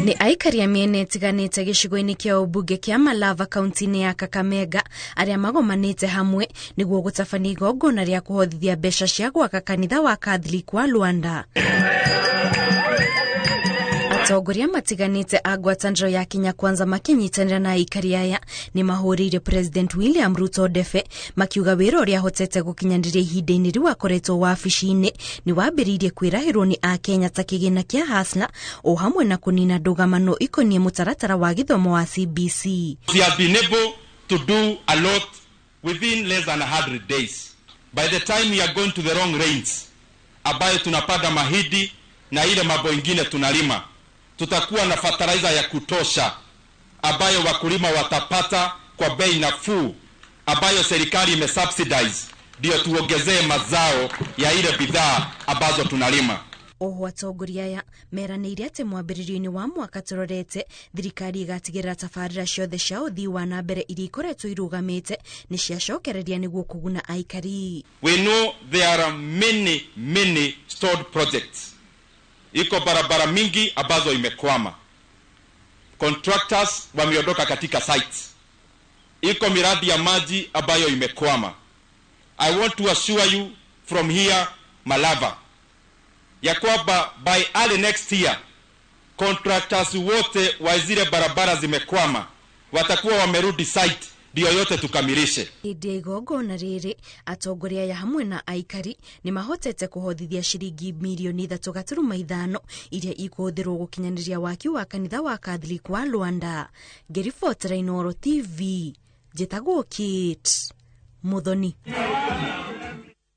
Nĩ aikari a mĩena ĩtiganĩte gĩcigo-inĩ kĩa ũmbunge kĩa Malava kaunti-inĩ ya Kakamega arĩa magomanĩte hamwe nĩguo gũtabania igongona rĩa kũhothithia mbeca cia gwaka kanitha wa Catholic wa Luanda. Atongoria matiganĩte a ngwatanĩro ya Kenya Kwanza makĩnyitanĩra na aikari aya nĩ mahũrĩire President William Ruto ndebe, makiuga wĩra ũrĩa ahotete gũkinyanĩria ihinda-inĩ rĩu akoretwo wabici-inĩ nĩ wambĩrĩirie kwĩrahĩrwo nĩ Akenya ta kĩgĩna kĩa Hustler, o hamwe na kũnina ndũgamano ikoniĩ mũtaratara wa gĩthomo wa CBC. We have been able to do a lot within less than 100 days. By the time we are going to the long rains, ambayo tunapanda mahindi na ile mambo ingine tunalima, tutakuwa na fertilizer ya kutosha ambayo wakulima watapata kwa bei nafuu ambayo serikali imesubsidize, ndio tuongezee mazao ya ile bidhaa ambazo tunalima. Oho atongoria aya meranĩire atĩ mwambĩrĩrio-inĩ wa mwaka tũrorete, thirikari ĩgatigĩrĩra tabarĩra ciothe cia ũthii wa na mbere iria ikoretwo irũgamĩte nĩ ciacokereria nĩguo kũguna aikari. We know there are many, many stalled projects. Iko barabara mingi ambazo imekwama, contractors wameondoka katika sites. Iko miradi ya maji ambayo imekwama. I want to assure you from here Malava ya kwamba by early next year contractors wote wa zile barabara zimekwama watakuwa wamerudi site, ndio yote tukamilishe. Hĩndĩ ya igongona rĩrĩ, atongoria aya hamwe na aikari nĩ mahotete kũhothithia ciringi mirioni 3.5 iria ikũhũthĩrwo gũkinyanĩria waki wa kanitha wa Catholic wa Luanda. Ngĩribotera Inooro TV, njĩtagwo Kate Muthoni.